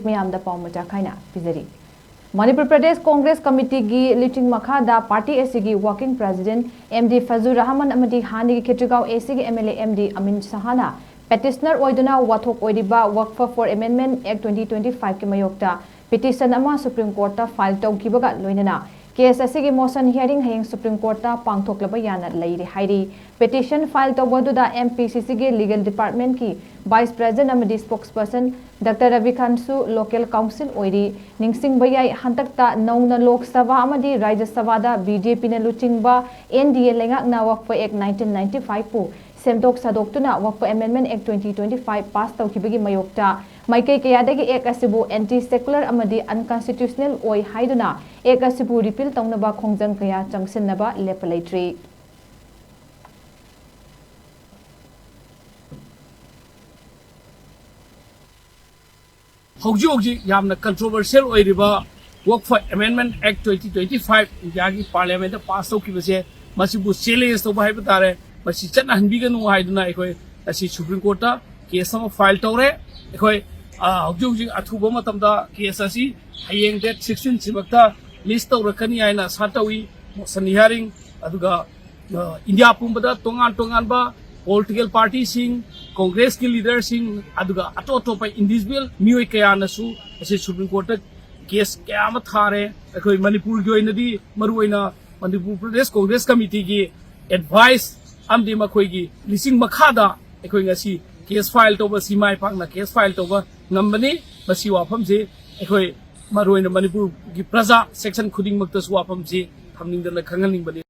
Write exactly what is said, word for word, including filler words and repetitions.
ꯃꯌꯥꯝꯗ ꯄꯥꯎ ꯃꯆꯥ ꯈꯥꯏꯅ ꯄꯤꯖꯔꯤ꯫ ꯃꯅꯤꯄꯨꯔ ꯄ꯭ꯔꯗꯦꯁ ꯀꯣꯡꯒ꯭ꯔꯦꯁ ꯀꯃꯤꯇꯤꯒꯤ ꯂꯨꯆꯤꯡ ꯃꯈꯥꯗ ꯄꯥꯔꯇꯤ ꯑꯁꯤꯒꯤ working president M D Fazur Rahman ꯑꯃꯗꯤ ꯍꯥꯟꯅꯒꯤ ꯈꯦꯇ꯭ꯔꯤꯒꯥꯎ ꯑꯦ ꯁꯤꯒꯤ M L A M D Amin ꯁꯍꯥꯅ ꯄꯦꯇꯤꯁꯅꯔ ꯑꯣꯏꯗꯨꯅ ꯋꯥꯊꯣꯛ ꯑꯣꯏꯔꯤꯕ Waqf for Amendment Act twenty twenty-five ꯀꯤ ꯃꯥꯌꯣꯛꯇ ꯄꯤꯇꯤꯁꯟ ꯑꯃ ꯁꯨꯄ꯭ꯔꯤꯝ ꯀꯣꯔꯠꯇ ꯐꯥꯏꯜ ꯇꯧꯈꯤꯕꯒ ꯂꯣꯏꯅꯅ ꯀꯦꯁ ꯑꯁꯤꯒꯤ ꯃꯣꯁꯟ ꯍꯤꯌꯥꯔꯤꯡ ꯍꯌꯦꯡ ꯁꯨꯄ꯭ꯔꯤꯝ ꯀꯣꯔꯠꯇ ꯄꯥꯡꯊꯣꯛꯂꯕ ꯌꯥꯅ ꯂꯩꯔꯦ ꯍꯥꯏꯔꯤ꯫ ꯄꯤꯇꯤꯁꯟ ꯐꯥꯏꯜ ꯇꯧꯕ ꯑꯗꯨꯗ ꯑꯦꯝ ꯄꯤ ꯁꯤ ꯁꯤꯒꯤ ꯂꯤꯒꯦꯜ ꯗꯤꯄꯥꯔꯠꯃꯦꯟꯠꯀꯤ ꯚꯥꯏꯁ ꯄ꯭ꯔꯦꯁꯤꯗꯦꯟꯠ ꯑꯃꯗꯤ ꯁ꯭ꯄꯣꯛꯁꯄꯔꯁꯟ ꯗꯥꯛꯇꯔ ꯔꯕꯤꯀꯥꯟꯠꯁꯨ ꯂꯣꯀꯦꯜ ꯀꯥꯎꯟꯁꯤꯜ ꯑꯣꯏꯔꯤ꯫ ꯅꯤꯡꯁꯤꯡꯕ ꯌꯥꯏ, ꯍꯟꯗꯛꯇ ꯅꯧꯅ ꯂꯣꯛ ꯁꯚꯥ ꯑꯃꯗꯤ ꯔꯥꯖ꯭ꯌ ꯁꯚꯥꯗ ꯕꯤ ꯖꯦ ꯄꯤꯅ ꯂꯨꯆꯤꯡꯕ ꯑꯦꯟ ꯗꯤ ꯑꯦ ꯂꯩꯉꯥꯛꯅ ꯋꯛꯐ ꯑꯦꯛ nineteen ninety-five ꯄꯨ ꯁꯦꯝꯗꯣꯛ ꯁꯥꯗꯣꯛꯇꯨꯅ Waqf Amendment Act twenty twenty-five pass ꯇꯧꯈꯤꯕꯒꯤ ꯃꯥꯌꯣꯛꯇ ꯃꯥꯏꯀꯩ ꯀꯌꯥꯗꯒꯤ ꯑꯦꯛ ꯑꯁꯤꯕꯨ ꯑꯦꯟꯇꯤ ꯁꯦꯀꯨꯂꯔ ꯑꯃꯗꯤ ꯑꯟꯀꯟꯁꯇꯤꯇ꯭ꯌꯨꯁꯅꯦꯜ ꯑꯣꯏ ꯍꯥꯏꯗꯨꯅ ꯑꯦꯛ ꯑꯁꯤꯕꯨ ꯔꯤꯄꯤꯜ ꯇꯧꯅꯕ ꯈꯣꯡꯖꯪ ꯀꯌꯥ ꯆꯪꯁꯤꯟꯅꯕ ꯂꯦꯞꯄ ꯂꯩꯇ꯭ꯔꯤ꯫ ꯍꯧꯖꯤꯛ ꯍꯧꯖꯤꯛ ꯌꯥꯝꯅ ꯀꯟꯇ꯭ꯔꯣꯚꯔꯁꯤꯌꯦꯜ ꯑꯣꯏꯔꯤꯕ Waqf Amendment Act twenty twenty-five ꯏꯟꯗꯤꯌꯥꯒꯤ ꯄꯥꯔꯂꯤꯌꯥꯃꯦꯟꯠꯇ ꯄꯥꯁ ꯇꯧꯈꯤꯕꯁꯦ, ꯃꯁꯤꯕꯨ ꯆꯦꯂꯦꯟꯖ ꯇꯧꯕ ꯍꯥꯏꯕ ꯇꯥꯔꯦ, ꯃꯁꯤ ꯆꯠꯅꯍꯟꯕꯤꯒꯅꯨ ꯍꯥꯏꯗꯨꯅ ꯑꯩꯈꯣꯏ ꯉꯁꯤ ꯁꯨꯄ꯭ꯔꯤꯝ ꯀꯣꯔꯠꯇ ꯀꯦꯁ ꯑꯃ ꯐꯥꯏꯜ ꯇꯧꯔꯦ꯫ ꯑꯩꯈꯣꯏ, ꯑ, ꯍꯧꯖꯤꯛ ꯍꯧꯖꯤꯛ ꯑꯊꯨꯕ ꯃꯇꯝꯗ ꯀꯦꯁ ꯑꯁꯤ ꯍꯌꯦꯡ ꯗꯦꯠ sixteen ꯁꯤꯃꯛꯇ ꯂꯤꯁ ꯇꯧꯔꯛꯀꯅꯤ ꯍꯥꯏꯅ ꯑꯁꯥ ꯇꯧꯏ꯫ ꯃꯣꯁꯟ ꯍꯤꯌꯥꯔꯤꯡ, ꯑꯗꯨꯒ, ꯑ, ꯏꯟꯗꯤꯌꯥ ꯄꯨꯝꯕꯗ ꯇꯣꯉꯥꯟ ꯇꯣꯉꯥꯟꯕ ꯄꯣꯂꯤꯇꯤꯀꯦꯜ ꯄꯥꯔꯇꯤꯁꯤꯡ, ꯀꯣꯡꯒ꯭ꯔꯦꯁꯀꯤ ꯂꯤꯗꯔꯁꯤꯡ, ꯑꯗꯨꯒ ꯑꯇꯣꯞ ꯑꯇꯣꯞꯄ ꯏꯟꯗꯤꯚꯤꯖꯨꯋꯦꯜ ꯃꯤꯑꯣꯏ ꯀꯌꯥꯅꯁꯨ ꯉꯁꯤ ꯁꯨꯄ꯭ꯔꯤꯝ ꯀꯣꯔꯠꯇ ꯀꯦꯁ ꯀꯌꯥ ꯑꯃ ꯊꯥꯔꯦ꯫ ꯑꯩꯈꯣꯏ ꯃꯅꯤꯄꯨꯔꯒꯤ ꯑꯣꯏꯅꯗꯤ ꯃꯔꯨꯑꯣꯏꯅ ꯃꯅꯤꯄꯨꯔ ꯄ꯭ꯔꯗꯦꯁ ꯀꯣꯡꯒ꯭ꯔꯦꯁ ꯀꯃꯤꯇꯤꯒꯤ ꯑꯦꯗꯚꯥꯏꯁ ꯑꯃꯗꯤ ꯃꯈꯣꯏꯒꯤ ꯂꯤꯁꯤꯡ ꯃꯈꯥꯗ ꯑꯩꯈꯣꯏ ꯉꯁꯤ ꯀꯦꯁ ꯐꯥꯏꯜ ꯇꯧꯕ, ꯁꯤ ꯃꯥꯏ ꯄꯥꯛꯅ ꯀꯦꯁ ꯐꯥꯏꯜ ꯇꯧꯕ ꯉꯝꯕꯅꯤ꯫ ꯃꯁꯤ ꯋꯥꯐꯝꯁꯤ ꯑꯩꯈꯣꯏ ꯃꯔꯨꯑꯣꯏꯅ ꯃꯅꯤꯄꯨꯔꯒꯤ ꯄ꯭ꯔꯖꯥ ꯁꯦꯛꯁꯟ ꯈꯨꯗꯤꯡꯃꯛꯇꯁꯨ ꯋꯥꯐꯝꯁꯤ ꯊꯝꯅꯤꯡꯗꯅ ꯈꯪꯍꯟꯅꯤꯡꯕꯅꯤ꯫